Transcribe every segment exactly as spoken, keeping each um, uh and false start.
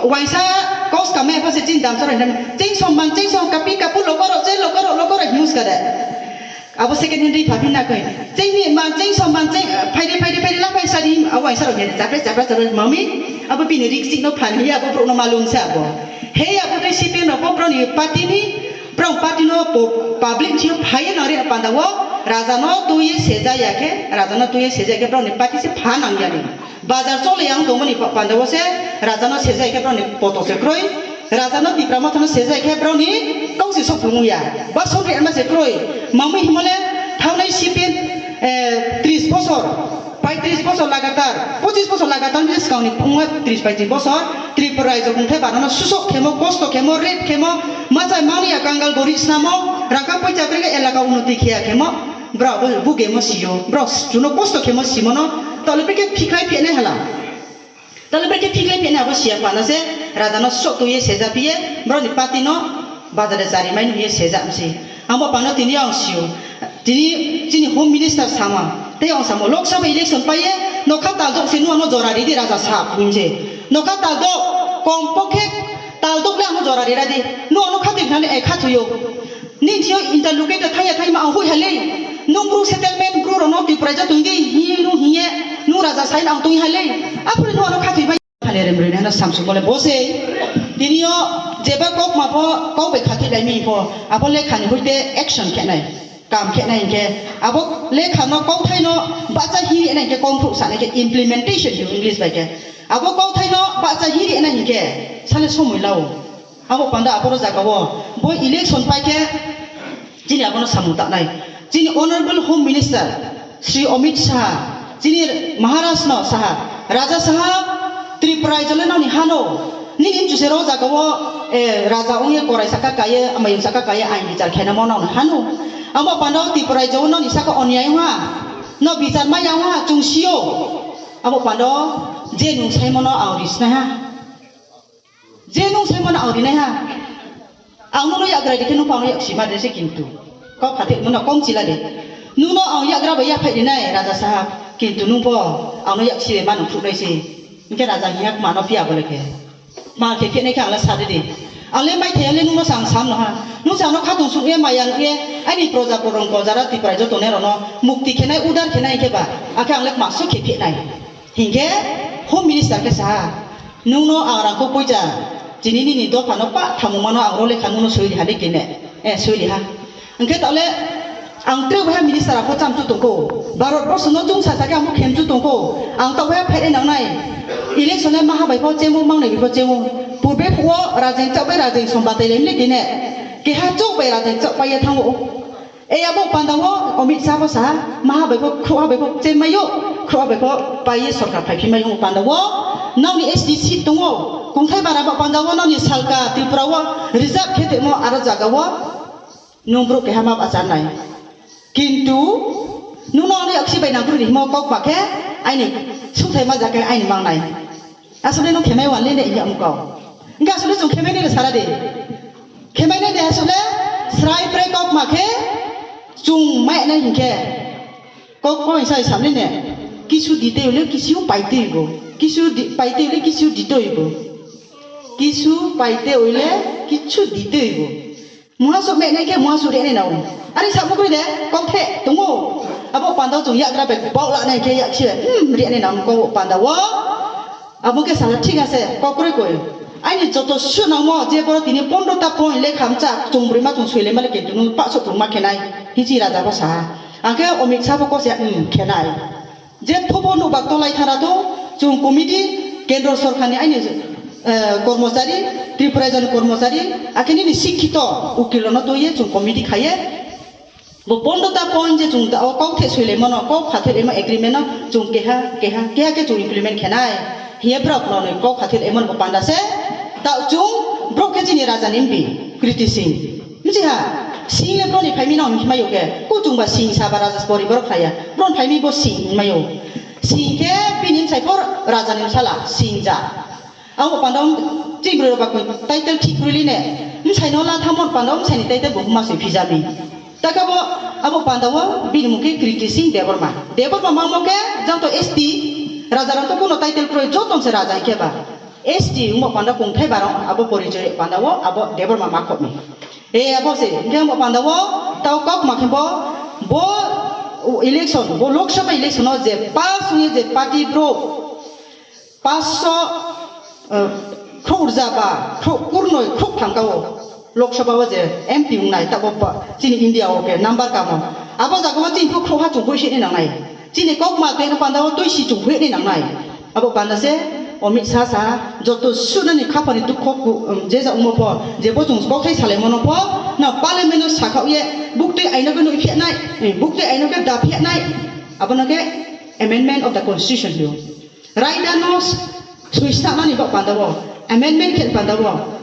Waisa kos kamai apha se chini damsa rok hinam. Ching som man, ching som kapi kapu lokoro, che lokoro, lokoro hinus kade. Abo second hand ri phabi na koi. Ching ni man, ching som man, ching, phaidi, phaidi, phaidi, la phai sari, abo waisa rok hinam. Chapre, chapre, chapre, mami, abo bini rik sik no phan hi, abo bro no malum se abo. He abo tei C P M rok bo bro ni party ni, bro party no po-, public ni phai na ri panda wo, raja no tui ye seja ya khe, raja no tui ye seja ya khe, bro ni party se phan ang ya ni. Bazar chole yang tongmani pa-, panda wo se raja no sejai khe broni poto se kroi. Raja no Tipra Motha no sejai khe broni kong se sok phungu ya. Ba song khe ma se kroi. Mamui himole thaunai C P M, eh, tris bosor, paitris bosor lagatar, pochis bosor lagatar ni skang ni phungu tris paitris bosor Tripura raijo kung the barano susok khemo, kosto khemo, rep khemo, machai mani ya kangal gori snamo, raka poicha brega elaka unoti khia khemo. Bro, bo, bo gemo siyo. Bro, chuno kosto khemo simono. Tole peke phiklai phene hala. Tole peke phiklai phene abo siya pana se, raja no sok tuye seja piye, bro ni party no bazar de jari mai nuye seja msi. Amo pano tini ang siyo. Tini, tini home minister sama. Tei ang samo Lok Sabha election paye, nokha tal dok se nuano jora ridi raja sa phunje. Nokha tal dok, kom pokhe tal dok le ano jora rira di. Nuano khatir khani e khathuyo. Ning thio interlocutor thangya thangma ang hui halei. Nung bru settlement bru rono Tripura ja tungdi hi nung hiye nung raja sain ang tungya halei. Apre no ano khathwi bai. Phale rem rem hana samsung bole bose. Tinio jeba kok ma pho kok bai khathwi lai mi pho. Apo le khani huite action khe nai. Kam khe nai hinkhe. Abo le khano kok thai no bacha hi nai ke kong phu sa nai ke implementation hi English bai ke. Abo kok thai no bacha hi nai hinkhe. Sale somoi lao. Abo panda aboro jaga o bo election pai khe chini abono samung tanai. Chini Honorable Home Minister Shri Amit Shah, chini Maharaj no saha, Raja Sahab, Tripura raijo le noni hano, nini chusero jaga o, eh, raja ongye korai saka kaye, amayung saka kaye, ain bichar khena mo noni hano. Abo panda o Tripura raijo o noni saka onyai ha, no bichar maya ha, chung sio. Abo panda o je nung sai mono ang risna ha. Je nung sai mano ang rinai ha. Ang nono yak rai de khe nung pano yak sima de se kintu. Kok khate mano kom chila de. Nung no ang yak ra bai ya phai rinai raja sahab. Kintu nung bo ang no yak si mano phuk nai se. Hingke raja hiya mano piya bole khe. Ma khe khe nai khe ang la sa de de. Ang le mai thai le nung no sang sam no ha. Nung sa no khatung sung ye maya ye. Ani proja porong ko jara Tripura joto ne rono mukti khe nai udar khe nai khe ba. Akhe ang le ma su khe khe nai. Hingke Home Minister khe saha, "Nungno ang rangkho poicha, chini nini dophano pa thamungmano ang role kha nungno soi riha de kene, eh, soi riha." Hingke tole ang tre boya minister apho chamchu tongkho, Bharat borshono chungsa sakhe ang bo khemchu tongkho, ang tokboya phere nangnai, election le maha bai pho chemo mangnai bai pho chemo, purbe phuo rajeng chok bai rajeng sombatai lemle kene, keha chok bai rajeng chok pai ya thango. E abo panda o Amit Shah bo saha, maha bai bo, khruha bai bo, chemai o, khruha bai bo, pai ye sorkar phai phimai o panda o, nokni S T seat tongo, kongthai bara bo panda o, nokni salka Tripura o reserve khe tongmo aro jaga o, nung brouh keha ma bacharnai. Kintu, nung no ani aksi bai nangkru ni himo kok ba khe, aini sukthai ma ja khe aini mangnai. Asole no khemai wan le ne iya mukau. Hingke asole chung khemai ne sara de. Khemai ne de asole srai pre kok ma khe chung mai na hingke. Kok ko isai samni ne. Kisu dite ule kisu paite ibo. Kisu di-, paite ule kisu dito ibo. Kisu paite ule kisu dito ibo. Muha sok me nai khe muha sok re nai nao. Ari sa bukri de kok the tongo. Abo panda o chung yagra bai bok la nai khe yak si. Hmm, re nai nao kok panda o. Abo khe sala thik ase kok re koi. Aini joto su nangmo je boro tini pondro ta point le khamcha chung bwrwi ma chung sui le ma le ke dunu pa sok ma khe nai. Hichi raja bo sa. Angkhe Amit Shah bo kose, hmm, khe nai. Je thobo nukbak tolai thana to, chung committee, kendro sorkar ni aini, eh, kormochari, Tripura rajyo ni kormochari, akhe nini sikhito ukil rokno twiwi chung committee khaiye, bo pondro ta point je chung ta o kok the sui laimano, kok khathir emo agreement no chung keha, keha, keha khe chung implement khenai. Hiye bwrok rokno kok khathir emo bo panda se, ta chung bwrok khe chini raja ni M P, Kriti Singh. Mchiha, sing le broni phaimi no himai yo ke. Kuchung ba sing sa ba raja pori borok khaya. Bron phaimi bo sing himai yo. Sing ke bini msai por raja ni msala, sing ja. Amo pandom chibro ba ko title thik rili ne. Msai no la thamon pandom msai ni title bo ma sui phijami. Taka bo abo pandom bini muke Kriti Singh Debbarma. Debbarma mamo ke jang to S T raja rang to kuno title kroi joton se raja ke ba. S T wngbo panda kungthai barong abo porichoi panda o abo Debbarma makhokni. E abo se, hingke wngbo panda o tao kok ma khe bo, bo election, bo Lok Sabha election o je pass wngye je party bro, passo, eh, khrouh rza ba, khrouh kurnoi, khrouh thangka o Lok Sabha o je M P wngnai, tabo ba, chini India o khe number kamo. Abo jaga o chini khrouh ha chungkhui se ni nangnai. Chini kok ma twi panda o twi si chungkhui ni nangnai. Abo panda se Amit Shah sa joto sunani khapani dukho ku, um, je ja ungmo pho, je bo chung kokthai salai mono pho, na parliament no sakha ye buktwi aino khe nui phe nai, eh, buktwi aino khe da phe nai. Abono khe amendment of the constitution hiyo. Raida no swisna mani bok panda o, amendment khe panda o.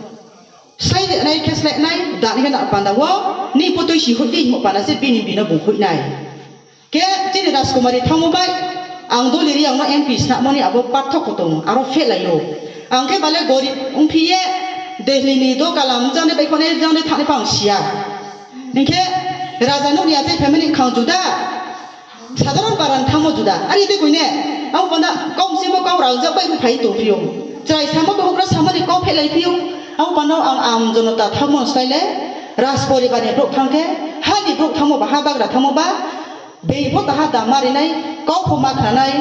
Sai nai khe slai nai, da ni khe na panda o, ni potoi si hoi di mo panda se bini bino bung hoi nai. Ke chini Rajkumari thangmo bai, ang doli ri ang no M P snamoni abo parthok kutung, aro fail ayo. Ang khe bale gorib ungphi ye, Delhi ni do kalam jang de bai khone jang de thani pang siya. Hingkhe raja nukni achai family khang juda, sadharon paran thangmo juda. Ari de koine, ang panda kom simo kau rang jak bai phai tong phiyo. Chrai samo to hukra samani kau phelai phiyo. Ang panda ang am jonota thangmo style, Raj poribar ni brok thangkhe, ha ni brok thangmo ba, ha bagra thangmo ba, beng pho taha dam ma rinai, kau pho ma khnanai,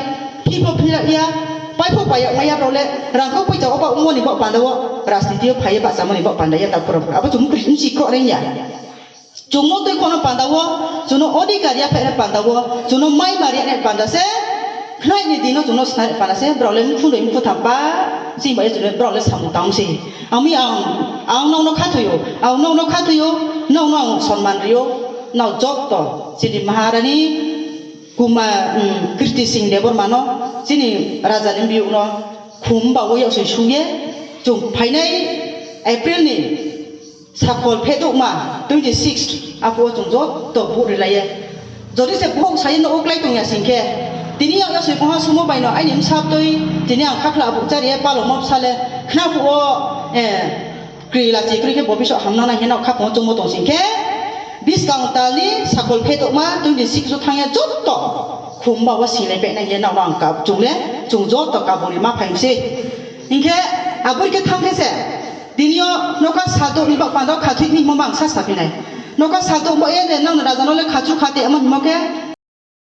phi pho phila ya, pai pho payak maya role, rang kau pui chao ba ungmo ni bok panda o, rajniti o phai ba chamo ni bok panda ya ta khoro. Abo chum kri si kro reng ya. Chungno twi khono panda o, chuno odhikar ya phe panda o, chuno mai mari ne panda se, khnai ni dino chuno snai panda se, brole mkhu doi mkhu tham pa, si bai chuno brole samung tang si. Ami ang, ang nokno khathoyo, ang nokno khathoyo, nokno ang sonman rio, nok jokto, chini Maharani Kuma, um, Kirti Singh Debbarmano, chini raja ni biyukno, khum ba o yaksoi suye, chung phainai April ni Sakol phedukma twenty six apo o chwng joto vote rilaiye. Jodi se bohok saye no uklai tongya singkhe, tini ang yasoi bongha sumo baino aini bwsa twi tini ang khakhla abuk chariye paloma bwsale khna phuo, eh, kri lachi kri khe bo biso hamna nai heno khaphang chwngmo tong singkhe, biskang talni Sakol phedukma twenty six o thangya joto khum ba o silai peknai ye nokno ang kap chungle chwng joto kaboni ma phaimse. Hinkhe aboni khe thangkhe se, Tini o nokha saltok ni bak panda o khathik ni himo bang sa sapinai. Nokha saltok bo e de nang raja no le khachu khate amo himo khe